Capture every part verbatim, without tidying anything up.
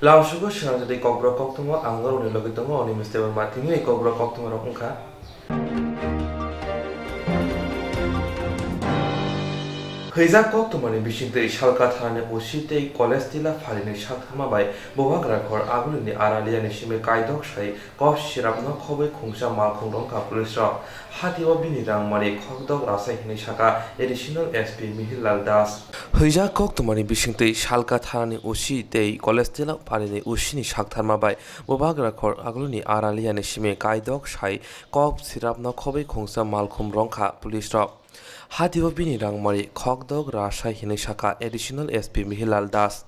Lamsugo swnamjadi kokborok koktwma ang norokni logi tongo, Animesh Debbarma. Tini kokborok koktwma rok wngkha. Hwijak koktwmani bisingtwi Salka thanani O C tei college tila pharini saktharma bai bubagra khor agulini Araliani simi kaidok sai kok sirapno khobwi khungsa malkhung rwngkha police rok. Hatio bini rangmari khokdok rasai hinwi saka Additional S P Mihirlal Das. Hwijak koktwmani bisingtwi Salka thanani O C tei college tila pharini O C ni saktharma bai bubagra khor agulini Araliani simi kaidok sai kok sirapno khobwi khungsa malkhung rwngkha police rok. Hatio bini rangmari khokdok rasai hinwi saka Additional S P Mihirlal Das.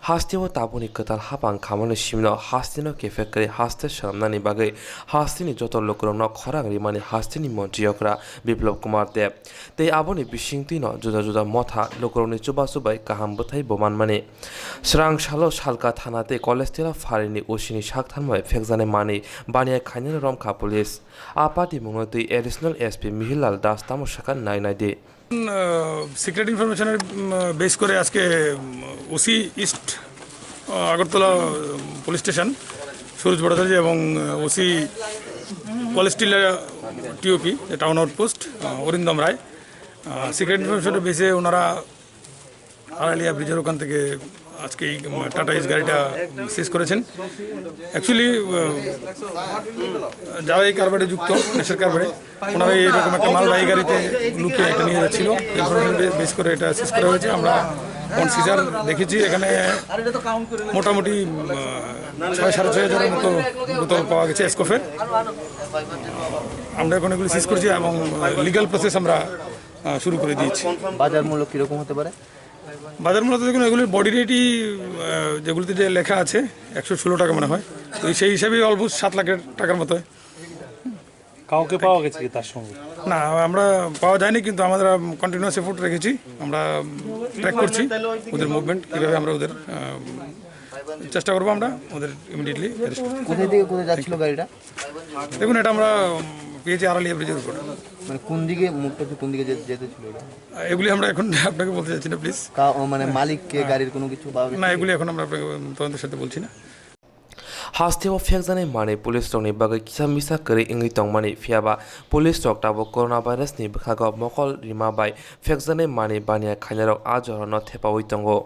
Hasteo tabukni kwtal hapang khamani simino hasteno kephek kwrwi haste swnamnani bagwi hasteni joto lukurokno khorang rimani hasteni montri okra Biplab Kumar Deb tei aboni bisingtwino juda juda motha lukurokni chubachu bai kaham bwthai bo manmani. Srang salo Salka thana tei college tila pharini O C ni saktharma bai phekjaknai manwi baniya khainani romkha police. A patimungno twi Additional S P Mihirlal Das tamo sakha nai nai di. আহ, সিক্রেট ইনফরমেশনের, উম, বেস করে আজকে, উম, OC east, আহ, আগরতলা, উম, police station Suraj ভট্টাচার্য এবং, আহ, OC college টিলা TOP, town outpost, আহ, অরিন্দম রায়, আহ, সিক্রেট ইনফরমেশনের বেসে ওনারা আড়ালিয়া ব্রিজের ওখান থেকে আজকে এই, উম, টাটা এস গাড়িটা সিজ করেছেন। অ্যাকচুয়ালি, আহ, যারা এই কারবারে যুক্ত, নেশার কারবারে, ওনারা এইরকম একটা মালবাহী গাড়িতে লুকিয়ে একটা নিয়ে যাচ্ছিল। ইনফরমেশন বে-, বেস করে এটা সিজ করা হয়েছে। আমরা অন সিজার দেখেছি, এখানে মোটামুটি, উম, আহ, ছয়, সাড়ে ছয় হাজারের মতো বোতল পাওয়া গেছে স্কোফের। আমরা এখন এগুলো সিজ করছি এবং, আহ, লিগ্যাল প্রসেস আমরা, আহ, শুরু করে দিয়েছি। বাজার মূল্য কীরকম হতে পারে? বাজার মূল্য তো দেখুন, এগুলির বডি রেটই, আহ, যেগুলিতে যে লেখা আছে, একশো ষোলো টাকা মনে হয়। তো সেই হিসাবে অলমোস্ট সাত লাখ টাকার মতো। কাউকে পাওয়া গেছে কি তার সঙ্গে? না, আমরা পাওয়া যায়নি, কিন্তু আমরা কন্টিনিউয়াস এফোর্ট রেখেছি, আমরা ট্র্যাক করছি ওদের মুভমেন্ট, কীভাবে আমরা ওদের, আহ, চেষ্টা করবো আমরা ওদের ইমিডিয়েটলি অ্যারেস্ট করতে। কোথায় থেকে কোথায় যাচ্ছিল গাড়িটা? দেখুন, এটা আমরা, উম, পেয়েছি আড়ালিয়া ব্রিজের উপর। মানে কোন দিকে, মুখটা হচ্ছে কোন দিকে যে-, যেতে ছিল এটা? এগুলি আমরা এখন আপনাকে বলতে চাচ্ছি না, প্লিজ। কা-, ও, মানে মালিক কে, হ্যাঁ। গাড়ির কোনো কিছু পাওয়া গেছে না, কি? এগুলি এখন আমরা আপনাকে তদন্তের সাথে বলছি না। Hasteo phekjaknai manwi police rokni bagwi kisa misa kwrwi wngwi tongmani, phiyaba police rok tabuk corona virus ni bwkhago mokol rima bai phekjaknai manwi baniya khainarok a jorano thepaui tongo.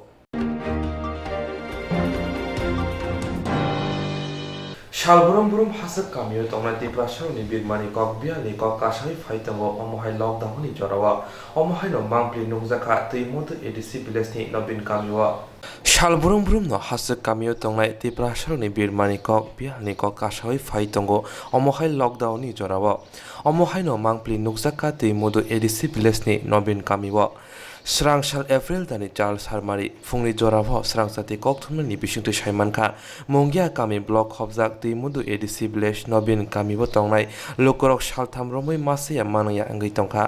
Sal brum brum haswk kamio tongnai Tiprasarokni birmani kok biyalni kok kasawi phai tongo, omo hai lockdown ni jorao. Omo haino mangpli nukjakha Twi Mudu A D C village ni Nobin kamio. Sal brum brum no haswk kamio tongnai Tiprasarokni birmani kok biyalni kok kasawi phai tongo, omo hai lockdown ni jorao. Omo haino mangpli nukjakha Twi Mudu A D C village ni Nobin kamio. Srang sal April dani chal salmari phungni jorao srangchati kokthumnani bisingtwi saimankha, Mungia kami block khopjak Twi Mudu A D C village Nobin kamio tongnai lukurok saltham romwi masaya manwya wngwi tongkha.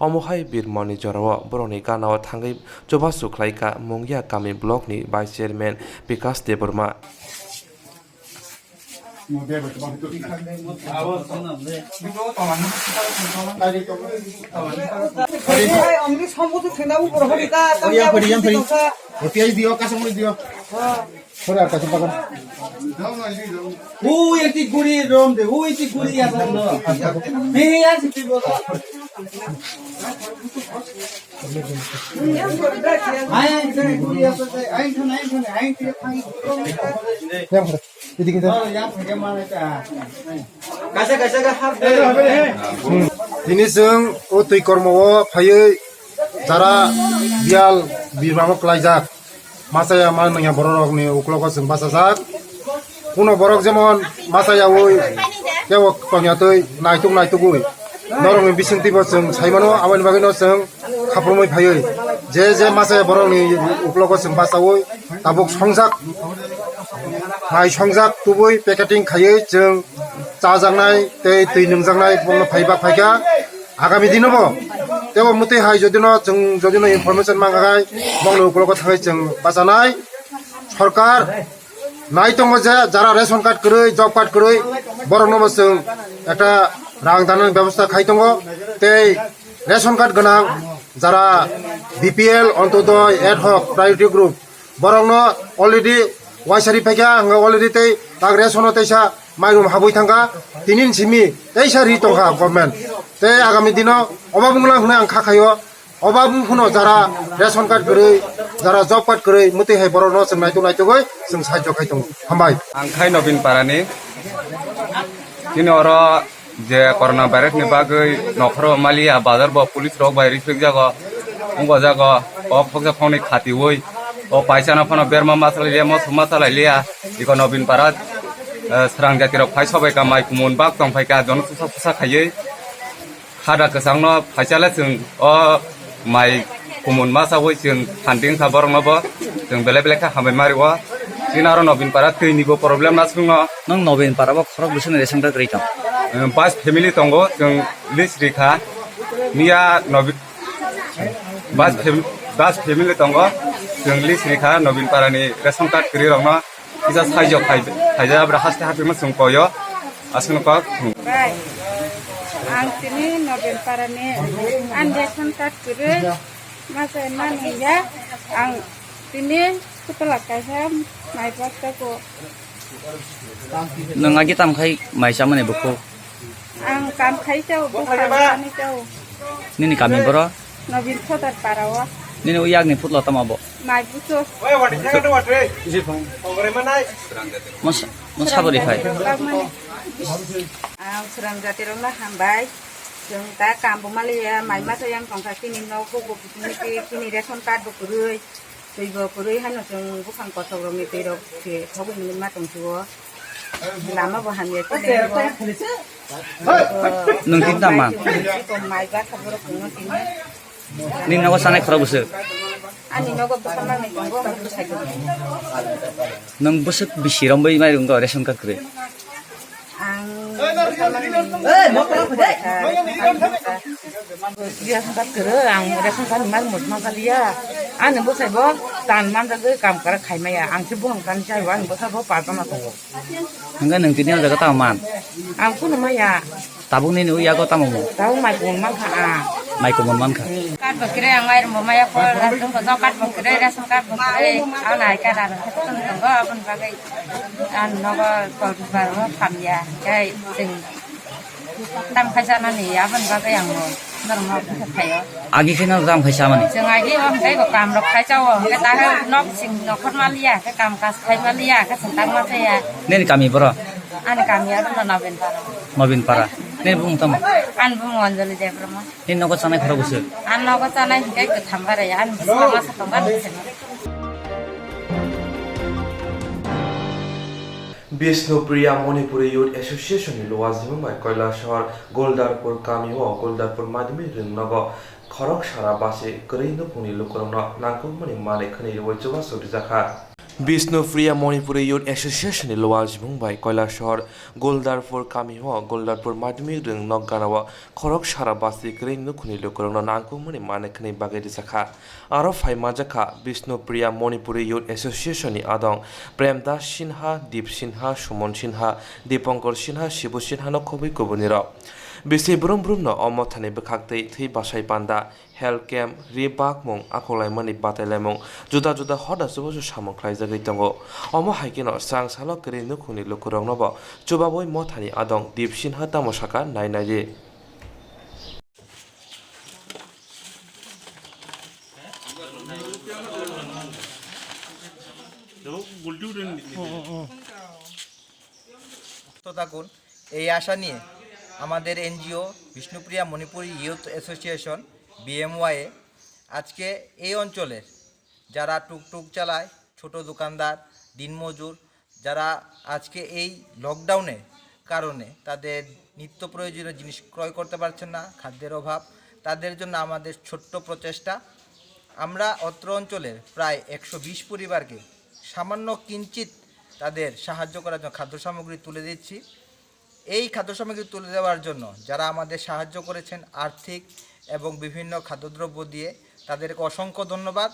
Omo hai birmani jorao borokni ganao thangwi chubachu khlaikha Mungia kami blockni vice chairman Bikash Debbarma. Ui, ekti guri rom de, ui, ekti guri ya. He, he, ya, si, si, bo. Ai, ai, ai, ai, ai, ai, ai, ai, ai, ai, ai, ai, ai, Tini chwng o twi kormo o phaiwi jara biyal birmamo klaijak, machaya manwngya bororokni uklogo chwng bachajak. Kuno borok jemon machayawi tebo tongya twi naituk naitugwi norokni bisingtwibo chwng saimano, aboni bagwino chwng khapurumwi phaiwi je je machaya borokni uklogo chwng bachawi tabuk songjak, mai songjak tubui packeting khaiwi chwng chajaknai tei twi nwngjaknai bongno phaiba phaikha. Agami dinobo tebo mwtwi hai jodino chwng jodino information mangkha khai bongni uklogo thangwi chwng bachanai. Sorkar nai tongo je jara ration card kwrwi, job card kwrwi, borokno bo chwng ekta rang danani bebosta khai tongo. Tei ration card gwnang jara B P L, Antyodoi, ad hoc, priority group, borokno already Waisari phaikha ang already tei tak ration o teisa mairum habwi thangkha, tinin simi teisa ri tongkha government. Tei agami dino oba bungla hwnwi ang kha khaio, oba bung hwno jara ration card kwrwi, jara job card kwrwi, mwtwi hai borokno chwng naituk naitugwi chwng sahajyo khai tongo. Hambai. Ang khai Nobin Parani. Tini oro je corona virus ni bagwi nokhoro maliya, bazar bo police rok bai riprik jago, wngbo jago, o khoksa khoknwi khatiwi, o paisa no phano berma ma salaiya, moso ma salaiya, iko Nobin Para, eh, srang jati rok phai sobai ka mai kumun bak tong phai ka, jono susa susa khaiwi, khada kwchang no phaisa le chwng o mai kumun ma sawi chwng phanding kha borok no bo, chwng belai belai kha hambai mari o, chini aro Nobin Para twi ni bo problem na chwng no. Nang Nobin Para bo khorok bwswk ni ration card kwrwi tong? Eh, bus family tongo, chwng list rikha. Miya Nobi-, bus fam-, bus family tongo, chwng list rikha Nobin Para ni ration card kwrwi rokno. Kisa saijo khai, khaija abra haste haste ma chwng koyo. Aswkno kok. Bai. Ang tini Nobin Para ni ang ration card kwrwi ma sai mani ya. Ang tini kutula kaisa mai bak tako. Nwng agi tam khai mai chamani bukhuk? Ang kam khai chao, bwskango ani chao. Nini kami boro? Nobin Sodar Para o. Nini uyakni phutlo tamo bo? Mai buso. Mos-, mosabori phai. Ang srang jati rok no hambai. Chwng ta kam bo maliya, mai masa yang tongkha, tini nok bo bo kini ration card bo kwrwi. Twi bo kwrwi hano chwng buphang kothok rokni twi rok se thogwi hinwi ma tong sio. Lama bo hamya khe leng bo. Nwng tin tama? Mai ba kha borok chwngno tini. Nini nogo chanai khorok bwswk? Ani nogo bwsa manwi tongo, ang bwsai tongo. Nwng bwswk bisi romwi mai rwngkha ration card kwrwi? Ang ration card kwrwi, ang ration card ni mar mut ma kaliya. Ani bwsai bo tan manjagwi kam kwrak khai maya. Ang se buphang tan chai bo, ani bwsa bo patama tongo. Hwnkhe nwng tini o jaga tamo man? Ang kunu maya. Tabuk nini o yago tamo mo? Tabuk mai kumun mankha ang. Mai kumun mankha. Card bo kwrwi ang mairum bo maya, phone rok bo kat bo kwrwi, ration card bo kwrwi, ang nai card ang tongo, aboni bagwi ang nogo kol bubar o hamya, tei chwng tam khai chanani, aboni bagwi ang norok no khaio. Agi khe no tam khai chamani? Chwng agi o hwnkhe bo kam rok khai chao, hwnkhe ta khe nok sing nokhor maliya, khe kam kaj khai maliya, khe chwng tang ma chaya. Nini kami boro? Ani kami aro no Nobin Para. Nobin Para. Nini bumung tamo? Ani bumung Anjali Debbarma. Nini nogo chanai khorok bwswk? Ani nogo chanai hwnkhe kwtham barai, ani bwskango masa tongo, ani bwskango. Bishnupriya Manipuri Youth Association ni luwa jimung bai Kailasahar Goldarpur kami o Goldarpur madhyamik rwng nogo khorok sara basi kwrwi nukhungni lukurokno nangkukmani manwi khwnwi rwui chubachu rijakha. Bishnupriya Manipuri Youth Association ni luwa jimung bai Kailasahar Goldarpur kami o Goldarpur madhyamik rwng nok gana o khorok sara basi kwrwi nukhungni lukurokno nangkukmani manwi khwnwi bagwi rijakha. Aro phai manjakha Bishnupriya Manipuri Youth Association ni adong Premdas Sinha, Deep Sinha, Suman Sinha, Dipankar Sinha, Shibu Sinha no khobwi kubunirok. Bisi brum brum no o mothani bwkhak twi thwi bwsai panda, health camp, ri bakmung, akhok laimani batai laimung, juda juda hoda chubachu samung khlaijagwi tongo. Omo hai kheno chwng salo kwrwi nukhungni lukurokno bo chubabwi mothani adong Deep Sinha tamo sakha nai nai di. সুস্থ থাকুন, এই আশা নিয়ে আমাদের এনজিও Bishnupriya Manipuri youth association, বিএমওয়াইএ, আজকে এই অঞ্চলের যারা টুকটুক চালায়, ছোট দোকানদার, দিনমজুর, যারা আজকে এই লকডাউনের কারণে তাদের নিত্য প্রয়োজনীয় জিনিস ক্রয় করতে পারছেন না, খাদ্যের অভাব, তাদের জন্য আমাদের ছোট্ট প্রচেষ্টা। আমরা অত্র অঞ্চলের প্রায় একশো বিশ পরিবারকে সামান্য কিঞ্চিত তাদের সাহায্য করার জন্য খাদ্য সামগ্রী তুলে দিচ্ছি। এই খাদ্য সামগ্রী তুলে দেওয়ার জন্য যারা আমাদের সাহায্য করেছেন আর্থিক এবং বিভিন্ন খাদ্যদ্রব্য দিয়ে, তাদেরকে অসংখ্য ধন্যবাদ।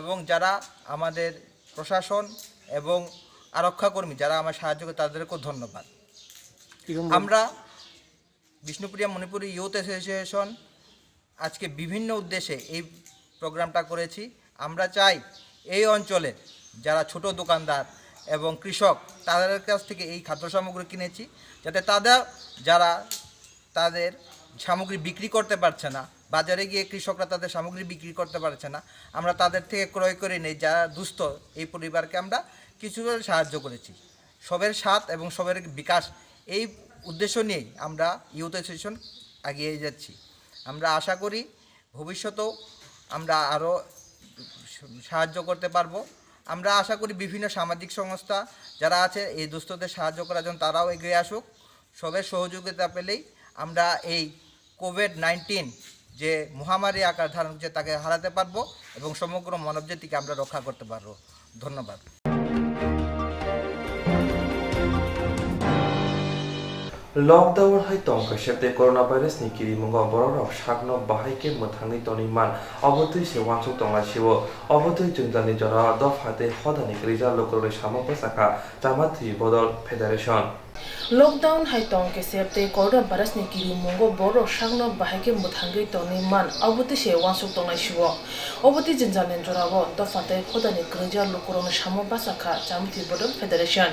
এবং যারা আমাদের প্রশাসন এবং আরক্ষা কর্মী যারা আমার সাহায্য করে, তাদেরকেও ধন্যবাদ। আমরা বিষ্ণুপ্রিয়া মণিপুরী ইউথ অ্যাসোসিয়েশন আজকে বিভিন্ন উদ্দেশ্যে এই প্রোগ্রামটা করেছি। আমরা চাই এই অঞ্চলের যারা ছোট দোকানদার এবং কৃষক, তাদের কাছ থেকে এই খাদ্য সামগ্রী কিনেছি, যাতে তাদের, যারা তাদের সামগ্রী বিক্রি করতে পারছে না, বাজারে গিয়ে কৃষকরা তাদের সামগ্রী বিক্রি করতে পারছে না, আমরা তাদের থেকে ক্রয় করে নেই। যারা দুস্থ, এই পরিবারকে আমরা কিছু সাহায্য করেছি। সবের স্বাদ এবং সবের বিকাশ, এই উদ্দেশ্য নিয়েই আমরা ইউথ অ্যাসোসিয়েশন এগিয়ে যাচ্ছি। আমরা আশা করি ভবিষ্যতেও আমরা আরও সাহায্য করতে পারবো। আমরা আশা করি বিভিন্ন সামাজিক সংস্থা যারা আছে এই দুস্থদের সাহায্য করার জন্য, তারাও এগিয়ে আসুক। সবের সহযোগিতা পেলেই আমরা এই কোভিড নাইনটিন যে মহামারী আকার ধারণ করছে, তাকে হারাতে পারবো এবং সমগ্র মানব জাতিকে আমরা রক্ষা করতে পারবো। ধন্যবাদ। Lockdown hai tong khe sebte coronavirus ni kirimungo borok rok sakno bahai khe mwthangwi tongwi man, obo twi se uansuk tonglai sio. Obo twi jwngjal ni jora dopha tei hoda ni kwrwijak lukurokni samung bwsakha Chamathwi Bodol Federation. Lockdown hai tong khe sebte coronavirus ni kirimungo borok sakno bahai khe mwthangwi tongwi man, obo twi se uansuk tonglai sio. Obo twi jwngjal ni jora o dopha tei hoda ni kwrwijak lukurokni samung bwsakha Chamathwi Bodol Federation.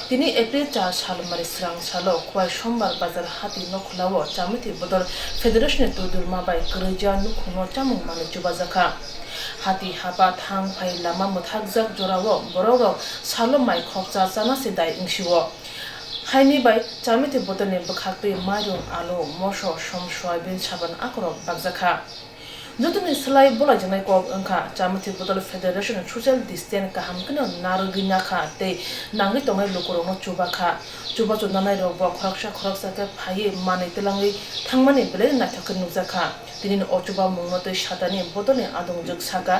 Tini April char salmari srang salo Khowai Sombar Bazar hati nokhwlao Chamathwi Bodol Federation ni twi dulma bai kwrwija nukhungno chamung manwi chubajakha. Hati haba thang phai lama mwthakjak jorao borok rok salo mai khokcha chana se dai wngsio. Haini bai Chamathwi Bodol ni bwkhaktwi mairung, alu, moso, som, soyabin, saban akorok bakjakha. Jotoni slai bolaijaknai kok wngkha, Chamathwi Bodol Federation social distance kaham kheno narwgwi nakha tei nangwi tongnai lukurokno chubakha. Chubachu nanairokbo khoroksa khoroksa khe phaiwi manwi twlangwi thangmani belai naithok khe nukjakha. Tinini o chubamungno twi satani bodolni adongjwk saka.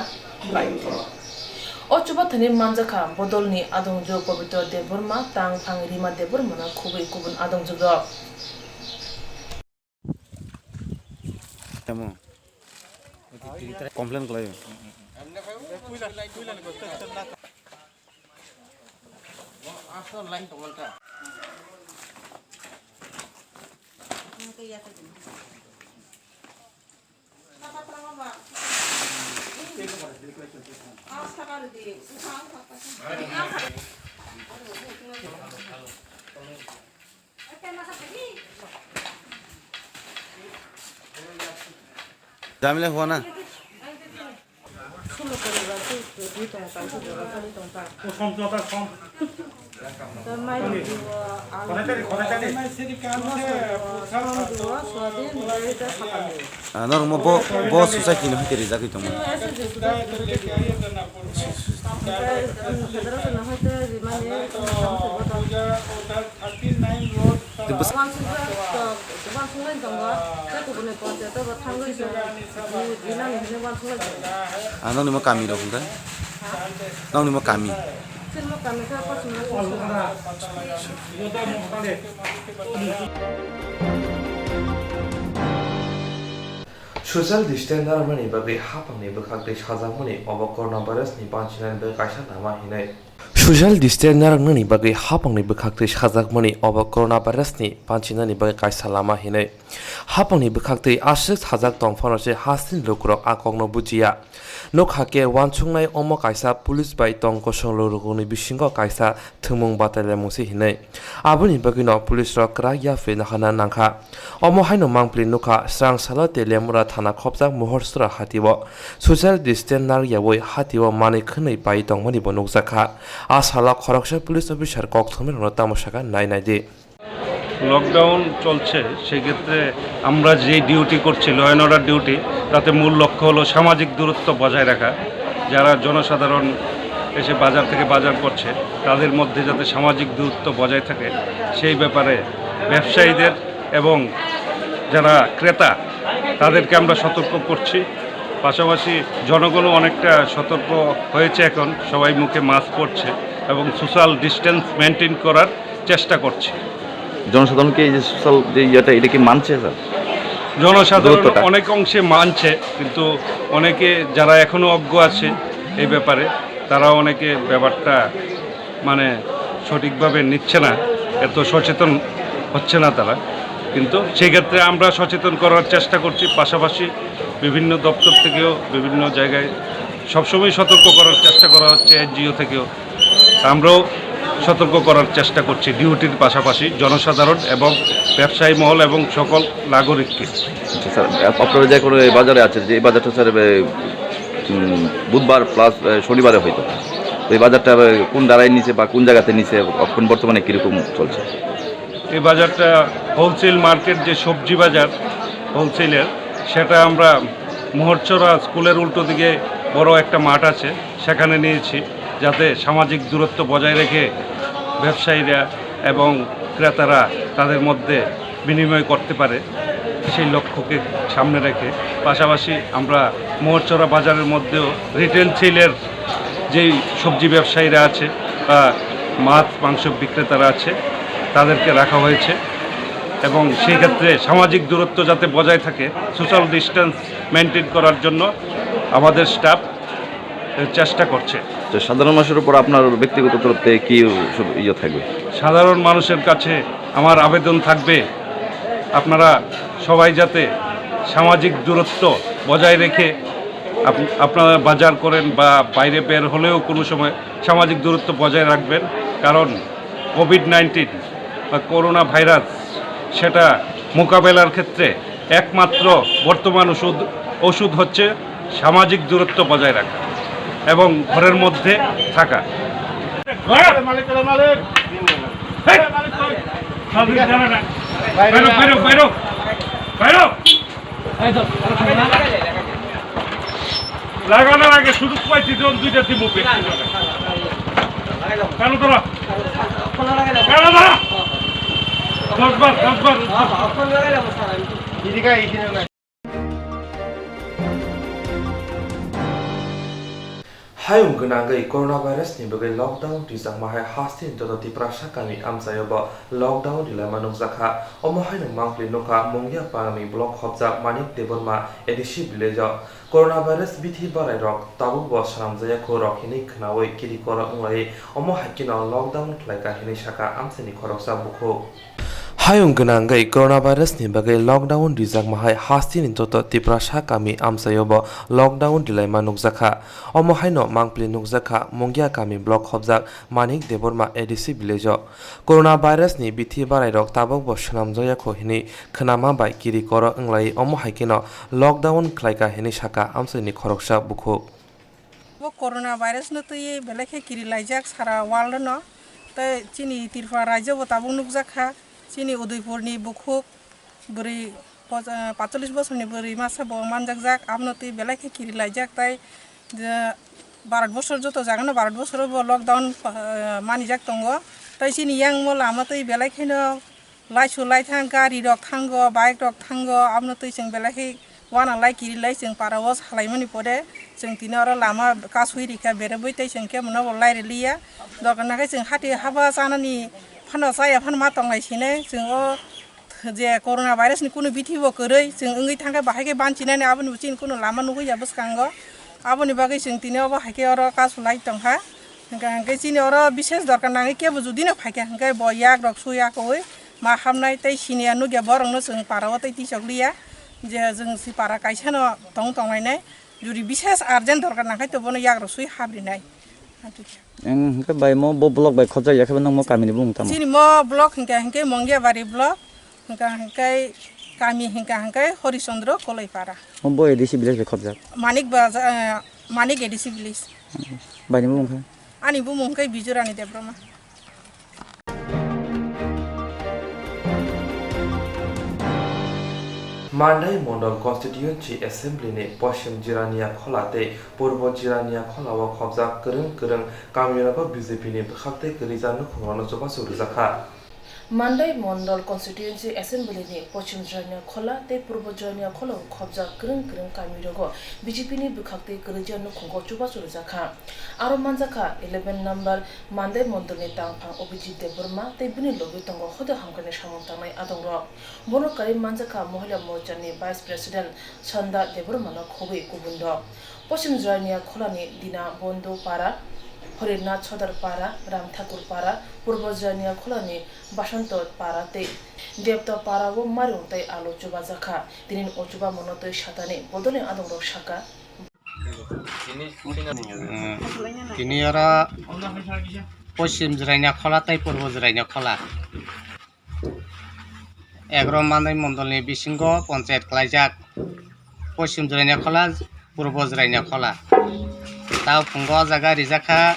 O chubathani manjakha bodolni adongjwk Pabitra Debbarma, tang phang Rima Debbarmano khubui kubun adongjwkrok. Tamo. Complain khlaio. Jamila huwa na? Ah, norok mo bo, bo society no hwnkhe rijagwi tongo. Tei bwsa- Uansukjak, uansuknai tongo, tei kubuni panchayat o bo thangwi se, di, dinani hinwi uansuknai tongo. Ah, nokni mo kami rok hwnkhe? Ha? Nokni mo kami? Chini mo kami khe Paschimra Singsola. Social distance narwknani bagwi haphangni bwkhaktwi sajakmani obo coronavirus ni banchinani bagwi kaisa lama hinwi. Social distance narwknani bagwi haphangni bwkhaktwi sajakmani obo coronavirus ni banchinani bagwi kaisa lama hinwi. Haphangni bwkhaktwi aswk sajak tong phano se hasteni lukurok a kokno bujiya. Nokha khe uansuknai omo kaisa police bai tong kosong lukurokni bisingo kaisa thwngmung batailaimung se hinwi. Aboni bagwino police rok kwrak yapri nahana nangkha. Omo haino mangpili nukha, srang salo Teliamura thana khopjak Mohorchora hatio. Social distance narwk yaui hatio manwi khwnwi pai tongmani bo nukjakha. A salo khoroksa police officer kok thumnairokno tamo sakha nai nai di. Lockdown চলছে, সেক্ষেত্রে আমরা যে ডিউটি করছি, law and order duty, তাতে মূল লক্ষ্য হলো সামাজিক দূরত্ব বজায় রাখা। যারা জনসাধারণ এসে বাজার থেকে বাজার করছে, তাদের মধ্যে যাতে সামাজিক দূরত্ব বজায় থাকে, সেই ব্যাপারে ব্যবসায়ীদের এবং যারা ক্রেতা, তাদেরকে আমরা সতর্ক করছি। পাশাপাশি জনগণও অনেকটা সতর্ক হয়েছে এখন, সবাই মুখে মাস্ক পরছে এবং সোশ্যাল ডিস্টেন্স মেনটেন করার চেষ্টা করছে। জনসাধারণকে এই যে সোশ্যাল যে ইয়েটা, এটা কি মানছে, স্যার? জনসাধারণ দূরত্বটা? অনেক অংশে মানছে, কিন্তু অনেকে যারা এখনো অজ্ঞ আছে এই ব্যাপারে, তারা অনেকে ব্যাপারটা মানে সঠিকভাবে নিচ্ছে না, এত সচেতন হচ্ছে না তারা। কিন্তু সেক্ষেত্রে আমরা সচেতন করার চেষ্টা করছি, পাশাপাশি বিভিন্ন দপ্তর থেকেও বিভিন্ন জায়গায় সবসময় সতর্ক করার চেষ্টা করা হচ্ছে এনজিও থেকেও। আমরাও সতর্ক করার চেষ্টা করছি ডিউটির পাশাপাশি জনসাধারণ এবং ব্যবসায়ী মহল এবং সকল নাগরিককে। আচ্ছা স্যার, আপ-, আপনারা যে এখন এই বাজারে আছেন, যে এই বাজারটা স্যার, এ, উম, বুধবার প্লাস, এ, শনিবারে হয়তো। তো এই বাজারটা, এ, কোন দাঁড়ায় নিচে বা কোন জায়গাতে নিচে, এখন বর্তমানে কীরকম চলছে? এই বাজারটা হোলসেল মার্কেট, যে সবজি বাজার হোলসেলের, সেটা আমরা মোহরছড়া স্কুলের উল্টো দিকে বড় একটা মাঠ আছে, সেখানে নিয়েছি, যাতে সামাজিক দূরত্ব বজায় রেখে ব্যবসায়ীরা এবং ক্রেতারা তাদের মধ্যে বিনিময় করতে পারে, সেই লক্ষ্যকে সামনে রেখে। পাশাপাশি আমরা মোহরছড়া বাজারের মধ্যেও রিটেল সেলের যেই সবজি ব্যবসায়ীরা আছে বা মাছ মাংস বিক্রেতারা আছে, তাদেরকে রাখা হয়েছে এবং সেই ক্ষেত্রে সামাজিক দূরত্ব যাতে বজায় থাকে, সোশ্যাল ডিস্টেন্স মেনটেন করার জন্য আমাদের স্টাফ চেষ্টা করছে। তো সাধারণ মানুষের উপর আপনার ব্যক্তিগত তরফ থেকে কি সব ইয়ে থাকবে? সাধারণ মানুষের কাছে আমার আবেদন থাকবে, আপনারা সবাই যাতে সামাজিক দূরত্ব বজায় রেখে আপ-, আপনারা বাজার করেন বা বাইরে বের হলেও কোনো সময় সামাজিক দূরত্ব বজায় রাখবেন, কারণ কোভিড নাইন্টিন বা করোনা ভাইরাস, সেটা মোকাবেলার ক্ষেত্রে একমাত্র বর্তমান ওষুধ, ওষুধ হচ্ছে সামাজিক দূরত্ব বজায় রাখা এবং ঘরের মধ্যে থাকা। বাইরো, বাইরো, বাইরো, বাইরো। লাগানোর আগে সুযোগ পাইছি যখন দুইটা দিমু ব্যক্তি। চালু করো। চালু করো। দশ বার, দশ বার। Hayung gwnangwi coronavirus ni bagwi lockdown rijakma hai hasteni joto Tiprasa kami amchaio bo lockdown rilaima nukjakha. Omo haino mangpli nukha Mungia Pangni block khopjak Manik Debbarma A D C village o. Coronavirus bithi barairok tabukbo swnamjakya kho rok hinwi khwnawi kirikorok wnglaiwi omo hai kheno lockdown khlaikha hinwi sakha amchaini khoroksa bukhuk. Hayung gwnangwi coronavirus ni bagwi lockdown rijakma hai hasteni joto Tiprasa kami amchaio bo lockdown rilaima nukjakha. Omo haino mangpli nukjakha Mungia kami block khopjak Manik Debbarma A D C village o. Coronavirus ni bithi barairok tabukbo swnamjakya kho hinwi khwnama bai kirikorok wnglaiwi omo hai kheno lockdown khlaikha hinwi sakha amchaini khoroksa bukhuk. Bo coronavirus no twiwi belai khe kirilaijak sara world no. Tei chini Tripura rajyo bo tabuk nukjakha, chini Udaipur ni bukhuk bwrwi poch-, ah, paitsollis bosorni bwrwi masa bo manjakjak, abono twi belai khe kirilaijak, tei je Bharat bosor joto jagano Bharat bosoro bo lockdown, ah, manijak tongo, tei chini yang mo lama twi belai kheno laisu laithang gari rok thango, bike rok thango, abono twi chwng belai khe uanalai kirilai chwng para o salaimani pore chwng tini oro lama kasui rikha, berabwi tei chwng kebono bo lairiliya, dokan nangkhe chwng hati haba chanani phano chaya phano ma tonglai sinai chwng o. Je corona virus ni kunu bithi bo kwrwi chwng wngwi thangkhe bahai khe banchinani aboni bo chini kunu lama nugwi ya bwskango. Aboni bagwi chwng tini obo hai khe oro kasu lai tongkha. Hwnkha hwnkhe chini oro bises dorkar nangwi kebo judino phaikha hwnkhe bo yak rok suya koi ma hamnai tei siniya nukya borokno chwng para o tei tisok liya je chwng si para kaisano tong tonglainai. Juri bises urgent dorkar nangkhe to bono yak rok sui habrinai. Ang hwnkhe bai mo bo block bai khopjak ya khe bo nangmo kamini bumung tamo? Chini mo block hwnkha hwnkhe Mongiabari block, hwnkha hwnkhe kami hwnkha hwnkhe Hori Chandra Koloipara. Mo bo A D C village bai khopjak? Manik Baza-, eh, Manik A D C village. Bai ni bumung khe? Ani bumung hwnkhe Bijurani Debbarma. Mandai Mondol Constituency Assembly ni Poschim Jirania Khola tei Purbo Jirania Khola o khopjak kwrwng kwrwng kamirogo B J P ni bwkhak tei kwrwija nukhungrokno chubachu rwjakha. Mandai Mondol Constituency Assembly ni Poschim Jirania Khola tei Purbo Jirania Khola o khopjak kwrwng kwrwng kamirogo B J P ni bwkhak tei kwrwija nukhungo chubachu rwjakha. Aro manjakha eleven number Mandai Mondol ni tangphang Abhijit Debbarma tei bini logi tongo hoda hamkrai ni samung tangnai adongrok. Bono karwi manjakha Mohila Morcha ni Vice President Chanda Debbarma no khobwi kubun rok. Poschim Jirania Khola ni Dina Bondhu Para, Horinath Sodar Para, Ram Thakur Para, Purbo Jirania Khola ni Basanta Para tei Debta Para o mairung tei alu chubajakha. Tini o chubamungo twi satani bodol ni adongrok sakha. Tini oro Poschim Jwraina Khola tei Purbo Jwraina Khola. Egro Mandai Mondolni bisingo ponchayat khlaijak. Poschim Jwraina Khola, Purbo Jwraina Khola. Tao phungo o jaga rijak kha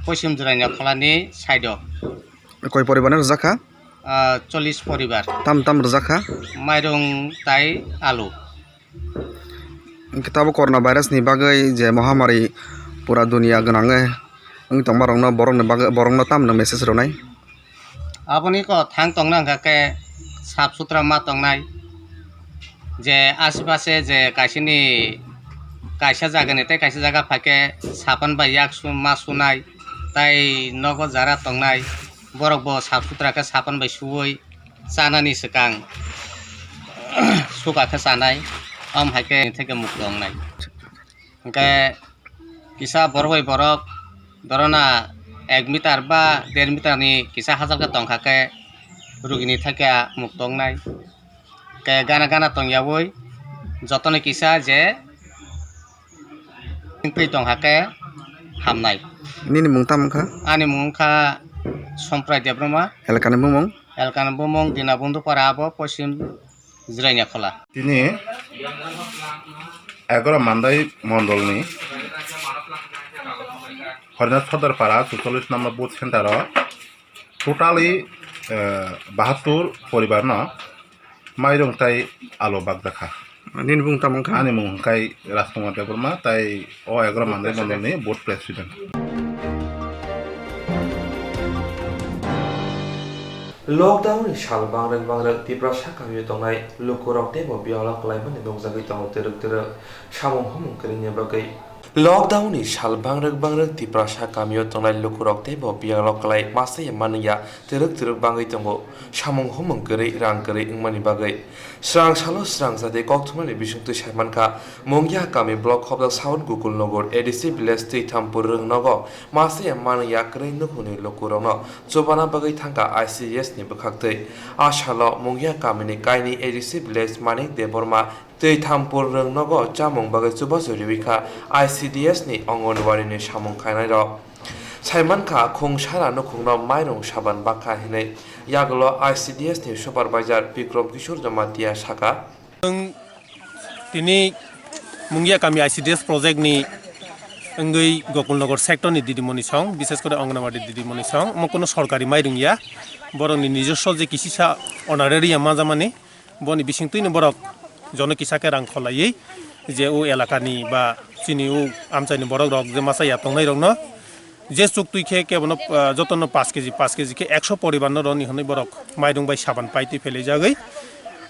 Poschim Jwraina Kholani side-o. Koi poribar no rijak kha? Ah, chollish poribar. Tam tam rijak kha? Mairung tai alu. Hwnkhe tabuk corona virus ni bagwi je mohamari pura dunia gwnangwi wngwi tongma rokno borokni bagwi, borokno tamno message rwnai? Aboni kok thang tongna hwnkha khe sap sutra ma tongnai, je ashe pashe je kaisini kaisa jagani tei kaisa jaga phaikhe sapan bai yak su-, ma sunai tei nogo jara tongnai, borok bo sap sutra khe sapan bai suwi chanani swkang suka khe chanai, om hai khe theke mukto wngnai. Hwnkhe kisa borok bai borok dorona ek meter ba der meter ni kisa hachal khe tongkha khe rugini theke mukto wngnai. Khe gana gana tongyawi jotono kisa je twi tongkha khe hamnai. Nini mung tamo wngkha? Ani mung wngkha Somprai Debbarma. Elakani bumung? Elakani bumung Dinabundu para abo Poschim Jwraina Khola. Tini Egro Mandai Mondolni Horina Sodor para suchollis number booth center o totally, eh, bahattur poribar no mairung tai alo bakjakha. Nini bung tamo wngkha? Ani mung hwnkhe Rajkumar Debbarma tai o Egro Mandai Mondolni booth president. Lockdown ni sal bangrwk bangrwk Tiprasa kamio tongnai lukurok teibo biyalo kwlaimani nukjagwi tongo twrwk twrwk. Samung humung kwrwini bagwi. Lockdown ni sal bangrwk bangrwk Tiprasa kamio tongnai lukurok teibo biyalo kwlai masa ya manwi ya twrwk twrwk bangwi tongo. Samung humung kwrwi rang kwrwi wngmani bagwi. Srang salo srang jati kokthumnani bisingtwi saimankha, Mungia kami block khobjak South Gokulnagar A D C village Twithampur rwngnogo masa ya manwi ya kwrwi nukhungni lukurokno chubana bagwi thangkha I C D S ni bwkhaktwi. A salo Mungia kamini kainwi A D C village Manik Debbarma Twithampur rwngnogo chamung bagwi chubachu riwi kha I C D S ni Anganwadi ni samung khainairok. Saimankha, khung sara nukhungno mairung saban bakha hinwi yagulo I C D S ni supervisor Bikram Kishore Jamatia sakha. Tini Mungia kami I C D S project ni wngwi Gokulnagar sector ni didimoni song, bishes kore Anganwadi didimoni song, omo kuno sorkari mairung ya, borokni nijoswo je kisisa honorarium manjamani. Boni bisingtwino borok jono kisa khe rang kholaiwi je o elakani ba chini o amchaini borok rok je masa ya tongnairokno je chuktwi khe kebono, ah, jotono paanch keji, paanch keji khe ekso poribarno roni hwnwi borok mairung bai saban paitwi phelaijagwi.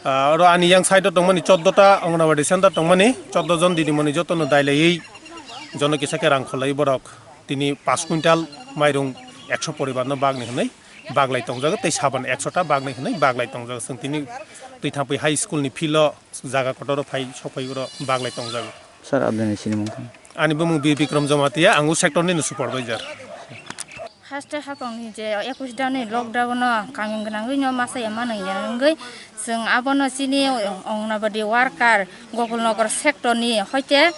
Ah, oro ani yang side o tongmani choddo ta Anganwadi center tongmani, choddo jon didimoni jotono dailaiwi jono kisa khe rang kholaiwi borok tini paanch quintal mairung ekso poribarno bagni hwnwi baglai tongjago tei saban ekso ta bagni hwnwi baglai tongjago. Chwng tini Twithampui High School ni field o jaga kotor o phai sokphai oro baglai tongjago. Sir, aboni sinimung kha? Ani bumung Bir Bikram Jamatia, ang o sector ni supervisor. Haste hapang ni je ekus dani lockdown no kaming gwnangwi no masa ya manwi ya wngwi chwng abono chini Anganwadi worker Gokulnagar sector ni hoite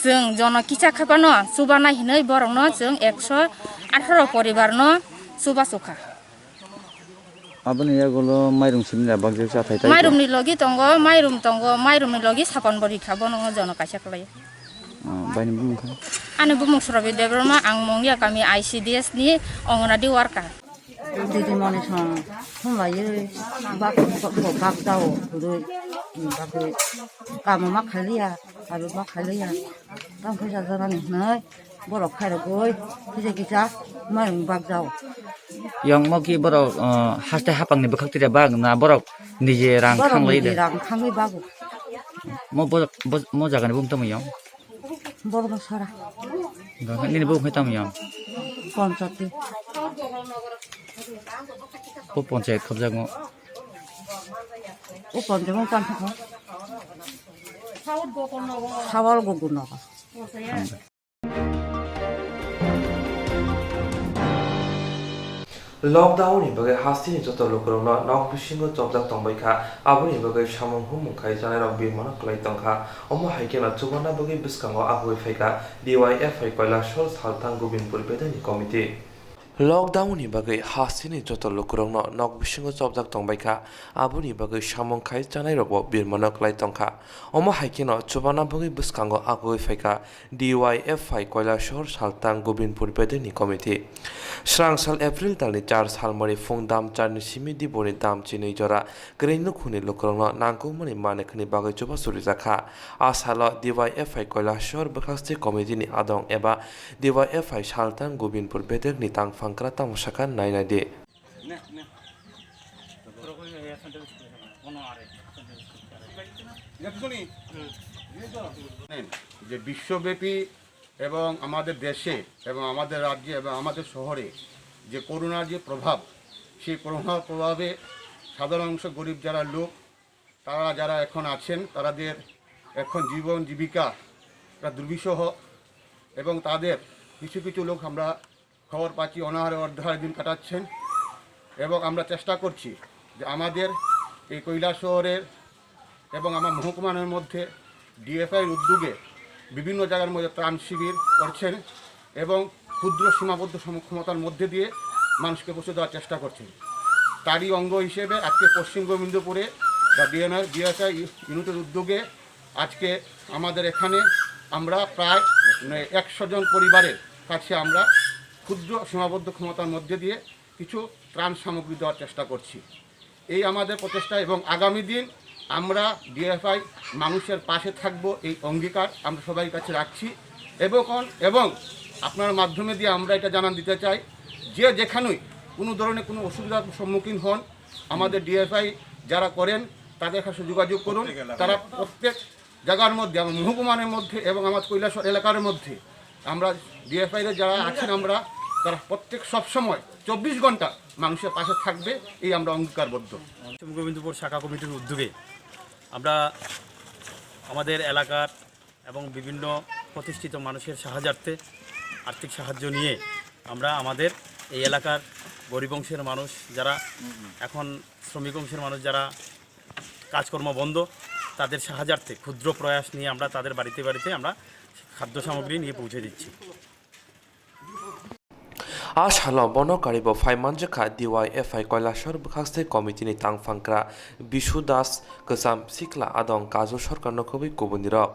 chwng jono kicha khapano chubanai hinwi borokno chwng ekso atharo poribar no chubachu kha. Aboni yagulo mairum simi da bakjak cha thai thai. Mairum ni logi tongo, mairum tongo, mairum ni logi sapan bo rikha, bono jono kaisa kwlai. Ah, baini bumung kha? Ani bumung Surabi Debbarma, ang Mungia kami I C D S ni Anganwadi worker. Didi moni song, humlaiwi bak, bak, bak dao, hudui, bagwi, kamo ma khaliya, aro ma khaliya, tang khaisa janani hinoi. Borok khairogwi kisa kisa mairum bakjao. Yong mo ki borok, uh, haste hapang ni bwkhak twi bak na borok nije rang borok khanglai nije de? Rang khangwi bago. Mo bo, bo, mo jaga ni bum tamo yong? Borok sara. Nini bum khai tamo yong? Ponchati. Bo ponchayat khobjak mo? O ponchayat mo tamo kho. Sawal Gokulnagar. Lockdown ni bagwi hasteni joto lukurokno nok bisingo chopjak tongbai kha, aboni bagwi samung humung khai chanairok birmano kwlai tongkha. Omo hai kheno chubanna bagwi bwskango agwi phaikha D Y F I Kailasor Saltang Gobindpur bedekni committee. Lockdown ni bagwi hasteni joto lukurokno nok bisingo chopjak tongbai kha, aboni bagwi samung khai chanairokbo birmano kwlai tongkha. Omo hai kheno chubanna bagwi bwskango agwi phaikha D Y F I Kailasor Saltang Gobindpur bedekni committee. Srang sal April talni char salmari phung dam charni simi diboni dam chinwi jora kwrwi nukhungni lukurokno nangkukmani manikhani bagwi chubachu rijak kha. A salo D Y F I Kailasor bwkhakste committee ni adong eba D Y F I Saltang Gobindpur bedekni tangphangkra tamo sakha nai nai di. যে বিশ্বব্যাপী এবং আমাদের দেশে এবং আমাদের রাজ্যে এবং আমাদের শহরে যে করোনার যে প্রভাব, সেই করোনার প্রভাবে সাধারণ মানুষের গরিব যারা লোক, তারা যারা এখন আছেন, তাদের এখন জীবন জীবিকা একটা দুর্বিষহ। এবং তাদের কিছু কিছু লোক আমরা খবর পাচ্ছি অনাহারে অর্ধাহারে দিন কাটাচ্ছেন। এবং আমরা চেষ্টা করছি যে আমাদের এই কৈলাসহরের এবং আমার মহকুমার মধ্যে ডিএফআইর উদ্যোগে বিভিন্ন জায়গার মধ্যে ত্রাণ শিবির করছেন এবং ক্ষুদ্র সীমাবদ্ধ সম-, ক্ষমতার মধ্যে দিয়ে মানুষকে পৌঁছে দেওয়ার চেষ্টা করছেন। তারই অঙ্গ হিসেবে আজকে পশ্চিম গোবিন্দপুরে বা ডিএনআই, ডিএফআই ইউনিটের উদ্যোগে আজকে আমাদের এখানে আমরা প্রায়, মানে, একশো জন পরিবারের কাছে আমরা ক্ষুদ্র সীমাবদ্ধ ক্ষমতার মধ্যে দিয়ে কিছু ত্রাণ সামগ্রী দেওয়ার চেষ্টা করছি। এই আমাদের প্রচেষ্টা এবং আগামী দিন আমরা ডিএফআই মানুষের পাশে থাকব, এই অঙ্গীকার আমরা সবাই কাছে রাখছি। এবং, এবং আপনার মাধ্যমে দিয়ে আমরা এটা জানান দিতে চাই, যে যেখানেই কোনো ধরনের কোনো অসুবিধার সম্মুখীন হন, আমাদের ডিএফআই যারা করেন তাদের কাছে যোগাযোগ করুন। প্রত্যেক এলাকায়। তারা প্রত্যেক জায়গার মধ্যে, আমার মহকুমার মধ্যে এবং আমার কৈলাসহর এলাকার মধ্যে আমরা ডিএফআই র যারা আছেন, আমরা তারা প্রত্যেক সব সময় চব্বিশ ঘন্টা মানুষের পাশে থাকবে, এই আমরা অঙ্গীকারবদ্ধ। পশ্চিম গোবিন্দপুর শাখা কমিটির উদ্যোগে আমরা আমাদের এলাকার এবং বিভিন্ন প্রতিষ্ঠিত মানুষের সাহায্যার্থে আর্থিক সাহায্য নিয়ে আমরা আমাদের এই এলাকার গরিব অংশের মানুষ যারা, এখন শ্রমিক অংশের মানুষ যারা কাজকর্ম বন্ধ, তাদের সাহায্যার্থে ক্ষুদ্র প্রয়াস নিয়ে আমরা তাদের বাড়িতে বাড়িতে আমরা খাদ্য সামগ্রী নিয়ে পৌঁছে দিচ্ছি। A salo bono karibo phai manjakha D Y F I Kailasor bwkhakste committee ni tangphangkra Bisu Das, Kwcham Sikla, Adong Kaju Sarkar no kubui kubuni rok.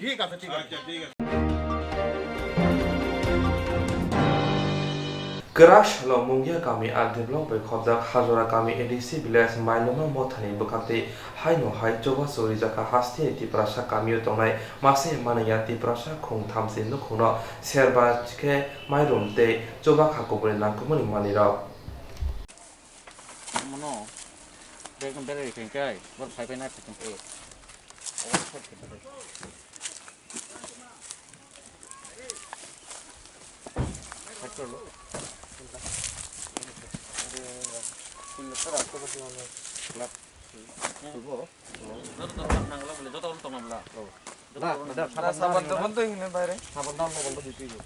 ঠিক আছে, ঠিক আছে। Kwrak salo Mungia kami R D block bai khobjak Hajora kami A D C village Mailoma mothani bwkhaktwi haino hai chubachu rijakha hasteni Tiprasa kamio tongnai mase manaya Tiprasa khung thamchi nukhungno serba khe mairum tei chubakha kubuini nangkukmani manwirok. Mono, bag no berai rikha hingkai, bor phai phai nai phatung. Joto dor nang la bole, joto tong la. Na, na, na, sabon, sabon to bondho hino baire. Sabon dao, lobon to dite.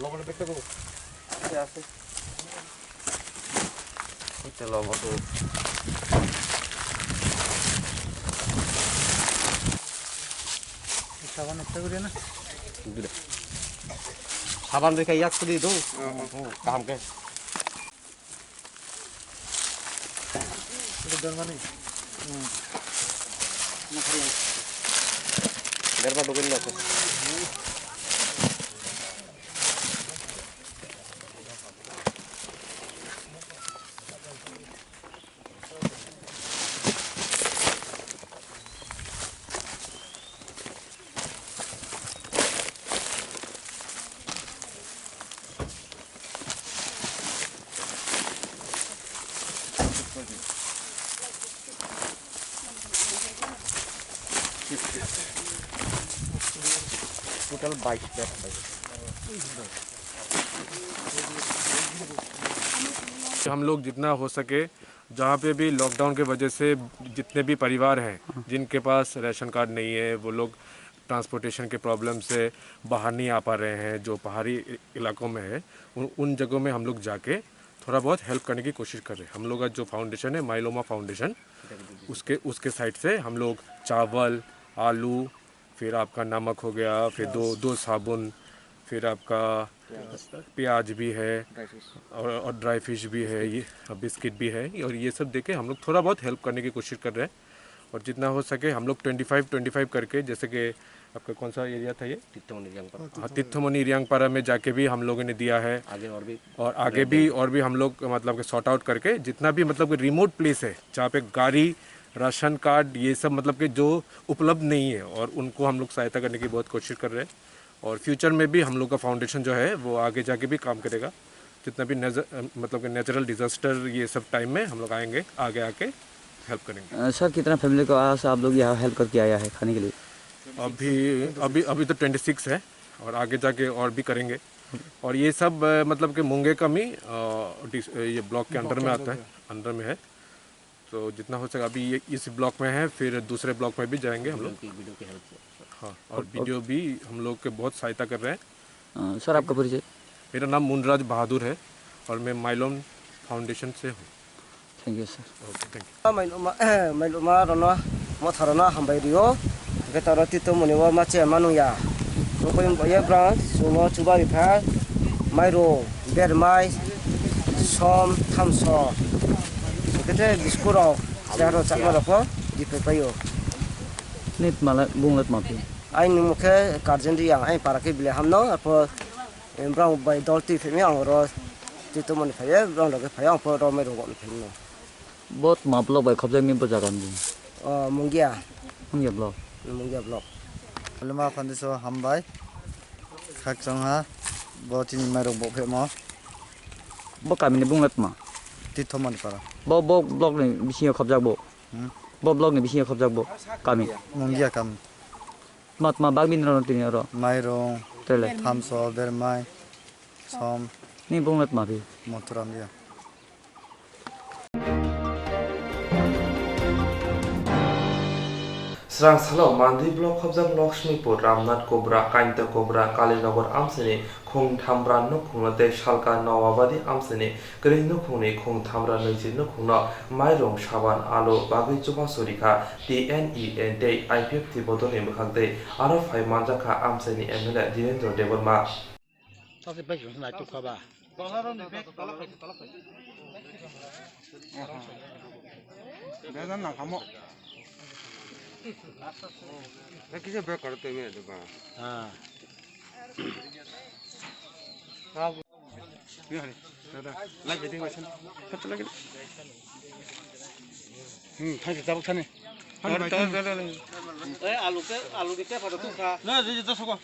Lobon bekte ko. Aste, aste. Ite lobon to. Sabon ekta guri na. Guri. Sabon de kai yak sudi do. Oh, oh. Oh, kaham ke. Total বাইশ ব্যাগ। हम लोग जितना हो सके, जहाँ पे भी लॉकडाउन के वजह से जितने भी परिवार हैं, जिनके पास राशन कार्ड नहीं है, वो लोग ट्रांसपोर्टेशन के प्रॉब्लम से बाहर नहीं आ पा रहे हैं, जो पहाड़ी इ-, इलाकों में है, उन उन जगहों में हम लोग जाके थोड़ा बहुत हेल्प करने की कोशिश कर रहे हैं। हम लोग का जो फाउंडेशन है, माइलोमा फाउंडेशन, उसके उसके साइड से हम लोग चावल, आलू, फिर आपका नमक हो गया, फिर दो दो साबुन, फिर आपका प्याज भी है और और ड्राई फिश भी है, ये बिस्किट भी है, और ये सब देके हम लोग थोड़ा बहुत हेल्प करने की कोशिश कर रहे हैं। और जितना हो सके हम लोग ट्वेंटी फ़ाइव ट्वेंटी फ़ाइव करके, जैसे कि आपका कौन सा एरिया था ये? तीर्थमणि रियांगपारा। हाँ, तीर्थमणि रियांगपारा में जाके भी हम लोगों ने दिया है। आगे और भी और आगे भी और भी हम लोग मतलब कि सॉर्ट आउट करके जितना भी मतलब कि रिमोट प्लेस है, जहाँ पे गाड़ी, राशन कार्ड, ये सब मतलब कि जो उपलब्ध नहीं है, और उनको हम लोग सहायता करने की बहुत कोशिश कर रहे हैं। और फ्यूचर में भी हम लोग का फाउंडेशन जो है वो आगे जाके भी काम करेगा। जितना भी नजर मतलब कि नेचुरल डिजास्टर, ये सब टाइम में हम लोग आएंगे, आगे आके हेल्प करेंगे। अ, सर, कितना फैमिली को आज आप लोग यहाँ हेल्प करके आया है खाने के लिए? अभी अभी अभी तो ट्वेंटी सिक्स है, और आगे जाके और भी करेंगे। और ये सब अ, मतलब कि मुंगे कमी अ, डिस- अ, ये ब्लॉक के अंडर में आता है, अंडर में है। तो जितना हो सके अभी ये इस ब्लॉक में है, फिर दूसरे ब्लॉक में भी जाएंगे हम लोग। वीडियो की हेल्प से। हाँ, और वीडियो भी हम लोग के बहुत सहायता कर रहे हैं। अ, सर, आपका परिचय? मेरा नाम मुनराज बहादुर है और मैं माइलोम फाउंडेशन से हूँ। Thank you, sir. OK, thank you. Mailuma, mailuma rono, motha rono hambai rio. Hwnkhe toro tito moni o ma che manung ya. Nukui bo ye brang sumo chuba ripha. Mairung, bermai, som, thamso. Hwnkhe te bisku rok, charo chakma rok po, di phai paio. Nit mala bunglet mapi. Aini mukhe karjen ri ang, aini para khe bile hamno, apo, em, brang bai dol twi phai mi ang oro, tito moni phai ye, brang rok khe phai ang po, ro mairung rok ni phai no. Bot ma block bai khobjak mi bo jaga ni. O, Mungia. Mungia block. Mungia block. Lima phandi so hambai. Khakchang ha. Bo chini mairok bo phemo. Bo kami ni bung le tma? Tithomani para. Bo, bo block ni bisingo khobjak bo? Hmm? Bo block ni bisingo khobjak bo? Kami? Mungia kami. Tma tma bagwi nw rw tini oro? Mairung, tele, thamso, bermai, som. Ni bung le tma phi? Moturam dia. Srang salo Mandi block khobjak Lakshmipur, Ramnath Kobra, Kainta Kobra, Kalinagar amchaini khung thamra nukhungno tei Salka Nawabadi amchaini kwrwi nukhungni khung thamra nwichi nukhungno mairung, saban, alu bagwi chubachu rikha T N E N tei I P F T bodolni bwkhak tei aro phai manjakha amchaini M L A Dhirendra Debbarma. Tase bai sung nai tuk khaba. Bejan nang kamo. Ekise bek karo temi adu ba. Ha. Ni hari, dada, live video asan. Kata lagi. Hmm, thang kita bukan ni. Eh, alu ke, alu ke apa tu kah? Nah, jadi tas kok.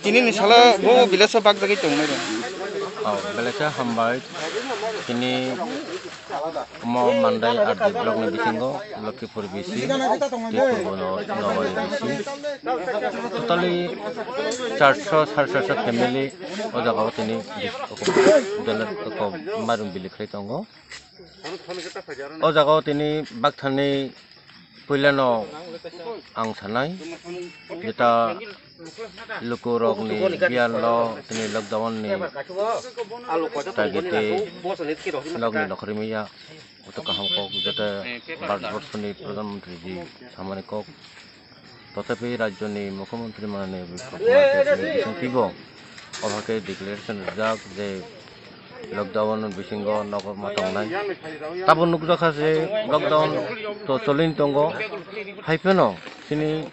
Tini ni sala bo village o bak jagwi tongmani. Oh, village o hambai. Tini omo Mandai R D block ni bisingo Lokhipur B C, tei purbo no-, Nowari B C. Totally charso, sare charso family o jaga o tini bis-, belai kok mairung bili khlai tongo. O jaga o tini bakthani puila no ang sanai, jeta luku rok ni bial no tini lockdown ni target tei log ni nokhorwi maya. Koto kaham kok jeta Bharat borso ni Pradhan Mantri ji samani kok. Tothapi rajyo ni Mukhyamantri manani Bipul Kumar Deb ni bisingtwi bo obo khe declaration rijak je lockdown bisingo nogo ma tongnai. Tabuk nukjakha je lockdown to cholini tongo. Hai phano chini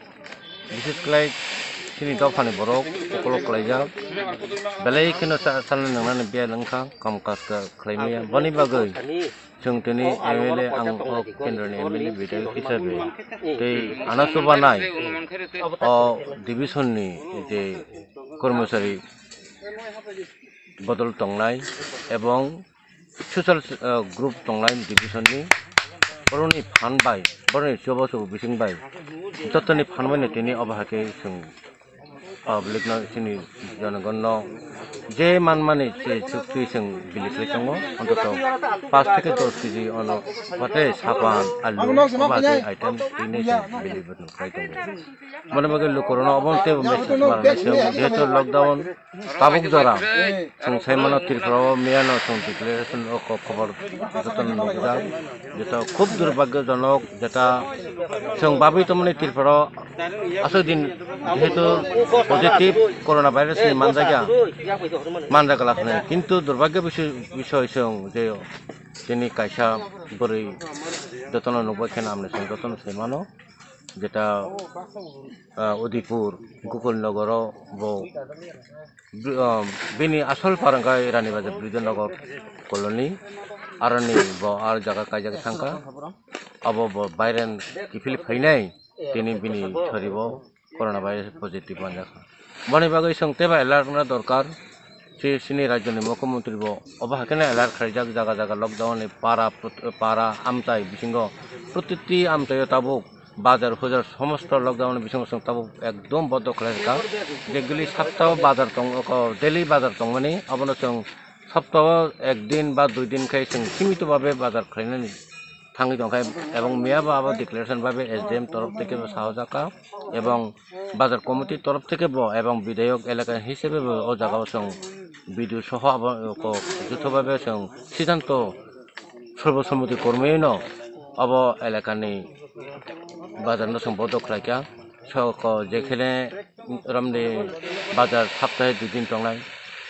bishesh khlai Chini dophani borok ukolok khlaijak, belai kheno sa-, salni nangnani biyal wngkha, kam kaska khlaimaya. Boni bagwi chwng tini M L A, ang o kendroni M L A bidhayok hisabe tei ano chubanai o division ni je kormosari bodol tongnai ebong social, uh, group tongnai division ni, boroni phan bai, boroni choba chobo bising bai, jotoni phan bai no tini obo hake chwng public no, chini jonogon no je manmani se chukti chwng bili khlai tongo, ontoto paanch theke dos kg ono, watei sapan, alu, obo hake item tini chwng bili khlai tongo. Mone bagwi lukurokno obo teibo message manwi chwng, jehetu lockdown tabuk jora chwng sai mano Tripura o miyano chwng declaration o ko-, khobor jotono nukjak, jeta khub durbhagyojonok, jeta chwng babwi tongmani Tripura o aswk din jehetu positive corona virus ni manjakya, manjak glak hwnwi, kintu durbhagyo bisoy, bisoy chwng je tini kaisa bwrwi jotono nukbai khe namni chwng jotono sai mano. Jeta, ah, Udaipur, Gokul Nogoro bo, bri-, ah, bini asol parang khe Rani Bazar Bridge Nogor colony, aroni bo ar jaga kaijak thangkha, abo bo bairen kiphil phainai, tini bini soribo corona virus positive manjakha. Boni bagwi chwng teibo alert wngna dorkar. Si-, sini rajyoni mukhyamantri bo obo hakhe no alert khlaijak, jaga jaga lockdown ni para prot-, para amchai bisingo protiti amchaio tabuk bazar hujar somosto lockdown ni bisingo chwng tabuk ekdom bondo khlai rwkha. Jeguli saptao bazar tong-, oko daily bazar tongmani, abono chwng saptao ek din ba dui din khe chwng simito babe bazar khlainani thangwi tongkha, ebong miya bo abo declaration babe S D M torof theke bo sahojakha, ebong bazar committee torof theke bo ebong bidhayok elaka hisabe bo o jaga o chwng B D O soho abo kok jutho babe chwng siddhanto sorbo sommoti kormoi no abo elaka ni bazar no chwng bondo khlaikha. Soko jekhene romni bazar saptahe dui din tongnai,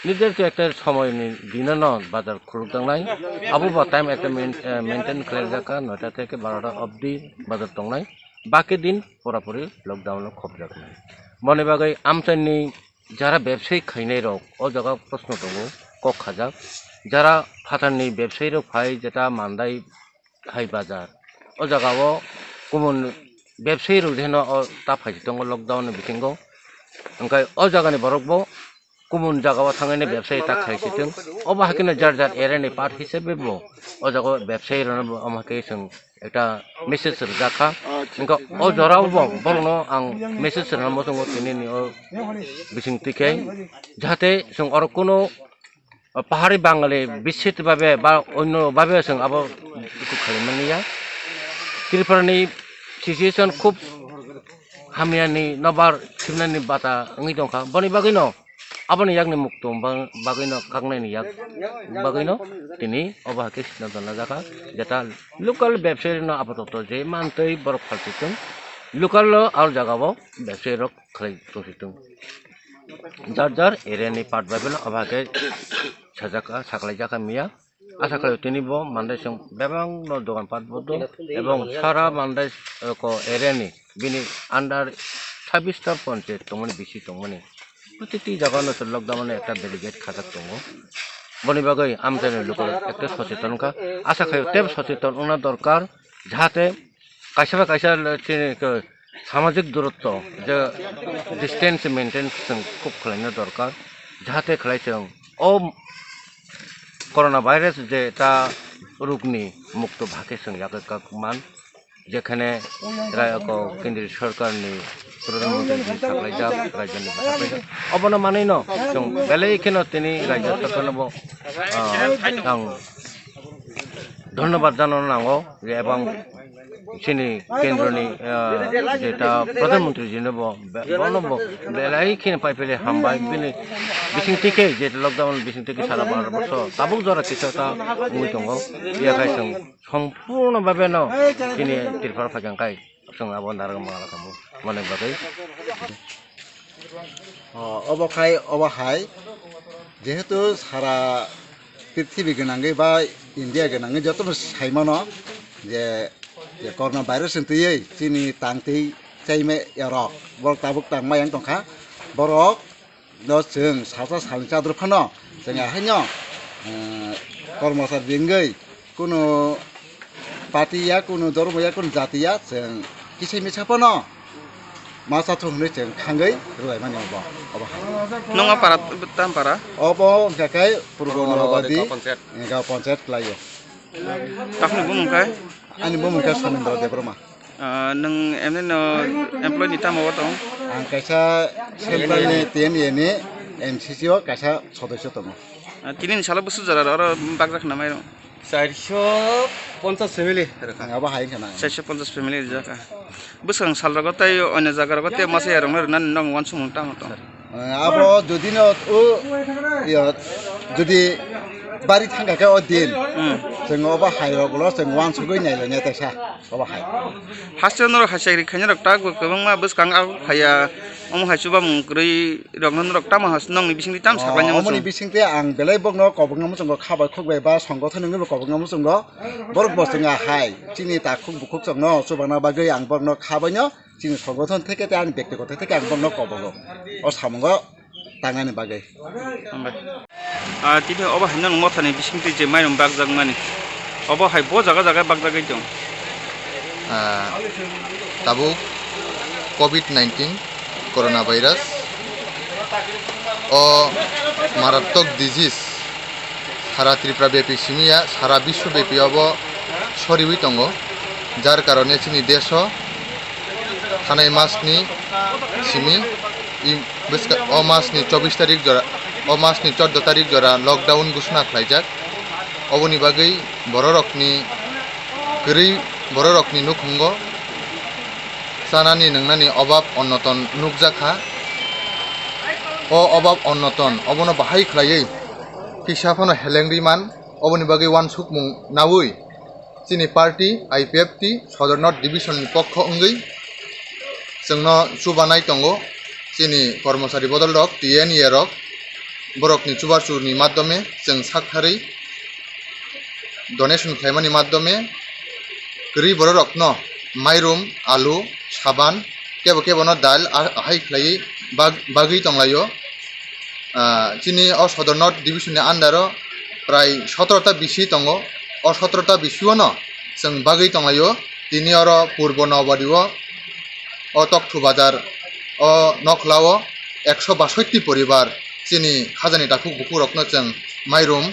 nijor to ekta somoy ni dino no bazar khuluk tongnai, abo bo time ekta main-, eh, maintain khlai jakha, noita theke barota obdi bazar tongnai. Baki din purapuri lockdown o khopjaknai. Moni bagwi amchaini jara bebsai khainai rok o jaga proshno tongo, kok khajak. Jara phatarni bebsai rok phai jeta Mandai hai bazar, o jaga o kumun bebsai rok jeno o ta phai tongo lockdown ni bisingo. Hwnkhe o jagani borok bo kumun jaga o thangwi bebsai ta khai sitwng. Obo hakhe no jar jar area ni part hisabe bo o jaga o bebsai rok no bo omo hakhe chwng ekta message rwjak kha. Hwnkhe o jora o bo borok no ang message rwna muchungo tini ni o bising twi khe, jahate chwng oro kuno o pahari Bangali bisit babe ba onno babe chwng abo duku khaimani ya. Tripura ni situation khub hamyani nobar thimnani bata wngwi tongkha. Boni bagwi no aboni yakni muktung bang-, bagwi no kaknaini yak bagwi no tini obo hakhe sina dona jakha. Jeta local bebsai no apatot je mantwi borok phalsi thung, local o ar jaga o bebsai rok khlai tongsi thung. Jar jar area ni part bai phano obo hakhe sajak kha, saklai jak kha miya. Asa khlaio tini bo Mandai song bebak no dogan pat bo do, ebong sara Mandai, eh, ko area ni bini under sabbish ta ponchayat tongmani, bisi tongmani. Protiti jaga no se lockdown ni ekta barricade khajak tongo. Boni bagwi amchaini lukurok ekta socheton wngkha. Asa khlaio tebo socheton wngna dorkar, jahate kaisa bai kaisa le-, chini ke samajik durotto je distance maintain chwng khub khlaina dorkar, jahate khlai chwng o corona virus je ta rukni mukto bhakhe chwng yagwi kak man, jekhane rai-, ko kendriya sorkarni pradhan mantri ji saklaijak, rajyoni saklaijak, obono manwino chwng belai kheno tini rajya sorkarno bo, ah, ang dhonnobad janano nango je ebong chini kendroni, ah, jeta pradhan mantri jino bo be-, bono bo belai kheno pai pele hambai bini bising tike je lockdown bising tike sara baro bosor tabuk jora kisa ta wngwi tongo. Yakhai chwng sompurno babe no chini Tripura phaikang kai chwng abo narwk mangala kamo mane bagwi. O, obo khai, obo hai, jehetu sara prithibi gwnangwi ba India gwnangwi jotono saimano je, je corona virus ni twiwi chini tangtwi chaima rok, borok tabuk tangma yang tongkha. Borok no chwng salsa salni chador phano chwng ahaino, eh, kormochari wngwi kunu party ya, kunu dhormo ya, kunu jati ya, chwng kisa misa phano ma chathung hwnwi chwng khangwi rwlaimani obo, obo hai. Nung o para tam para? Obo wngkha khe Purbo Nowabadi, Nowabadi gaon panchayat. Gaon panchayat kwlaio. Tamni bumung khe? Ani bumung khe Somendra Debbarma. Ah, nwng emni no employee ni tamo o tong? Ang kaisa central ni T N A ni M C C o kaisa sodosyo tongo. Ah, tini ni salo bwswk jora oro bakjak na mairung? Chairso ponchas family rwkha. Ang abo hai wngkha na. Chairso ponchas family rijak. Bwskang sal rogo tei onyo jaga rogo tei masa ya rok no rwnani nog uansukmung tamo tong? Eh, abo jodi no o, ya, jodi bari thangkha khe o din, hmm, chwng obo hai rok ulo chwng uansugwi nailainai taisa obo hai. Haste norok hai chakri khainai rok tak bo kwbangma bwskang abo phaiya, omo hai chubamung kwrwi rok no norok tamo has nokni bisingtwi tam saklainai? Omoni muchung bisingtwi ang belai bokno kobokna muchungo kha bai khuk bai ba songothon wngwi bo kobokna muchungo borok bo chwng ahai chini takhuk bukhuk chwngno chubana bagwi ang borokno kha baino. Chini songothon theke tei ani bektigoto theke ang bono kobogo o samungo tangnani bagwi. Hambai. Ah, tini obo hai nang mothani bisingtwi je mairum bakjakmani. Obo hai bo jaga jaga bakjagwi tong. Ah, tabuk covid nineteen corona virus o marattok disease sara Tripura bepi simi ya, sara biswo bepi obo soriwi tongo, jar karone chini deso thanai masni simi, i bwska-, o masni chobbish tarik jora, o masni chordo tarik jora lockdown gusuna khlaijak. Oboni bagwi bororokni kwrwi, bororokni nukhungo chanani nwngnani obab onnoton nukjakha. O obab onnoton obono bahai khlaiwi kisa phano helengri man, oboni bagwi uansukmung naui chini party I P F T Sodor North Division ni pokho wngwi chwngno chubanai tongo. Chini kormochari bodol rok, T N A rok, borokni chubachu ni madhyome chwng saktharwi donation khlaimani madhyome kwrwi bororokno mairum, alu, saban, kebo kebono dal a-, ahai khlaiwi bag-, bagwi tonglaio. Ah, chini o Sodor North Division ni under o prai sotoro ta bisi tongo. O sotoro ta bisi o no chwng bagwi tonglaio. Tini oro Purbo Nowabadi o, o Tokthu Bazar o Nokhla o ekso basotti poribar chini khajani takhuk bukhuk rokno chwng mairum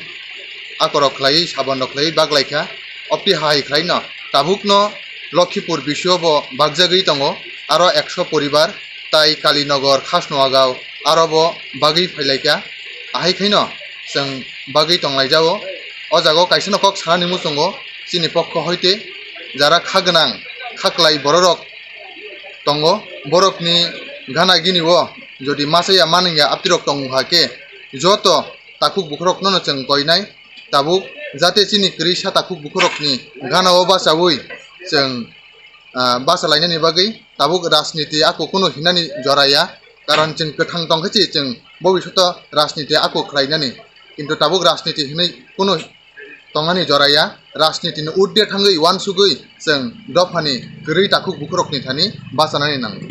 akorok khlaiwi, saban rok khlaiwi baglaikha. Opti hai khlaino tabukno Lokhipur bisio bo bakjagwi tongo, aro ekso poribar tai Kalinagar, Khasnuagao aro bo bagwi phailaikha. Ahai khaino chwng bagwi tonglaijao. O jaga o kaisa no kok sanani muchungo chini pokho hoite jara kha gwnang, kha klai bororok tongo, borokni gana gini o jodi masa ya manung ya aptirok tong kha khe joto takhuk bukhurokno no chwng koinai. Tabuk jate chini kwrwi sa takhuk bukhurokni gana o bachaui chwng, ah, bachalainani bagwi tabuk rajniti ako kunu hinani jora ya, karon chwng kwthang tongkhe chi chwng bobishoto rajniti ako khlainani, kintu tabuk rajniti hinwi kunu tongnani jora ya, rajnitini urdhwe thangwi uansugwi chwng dophani kwrwi takhuk bukhurokni thani bachanani nango.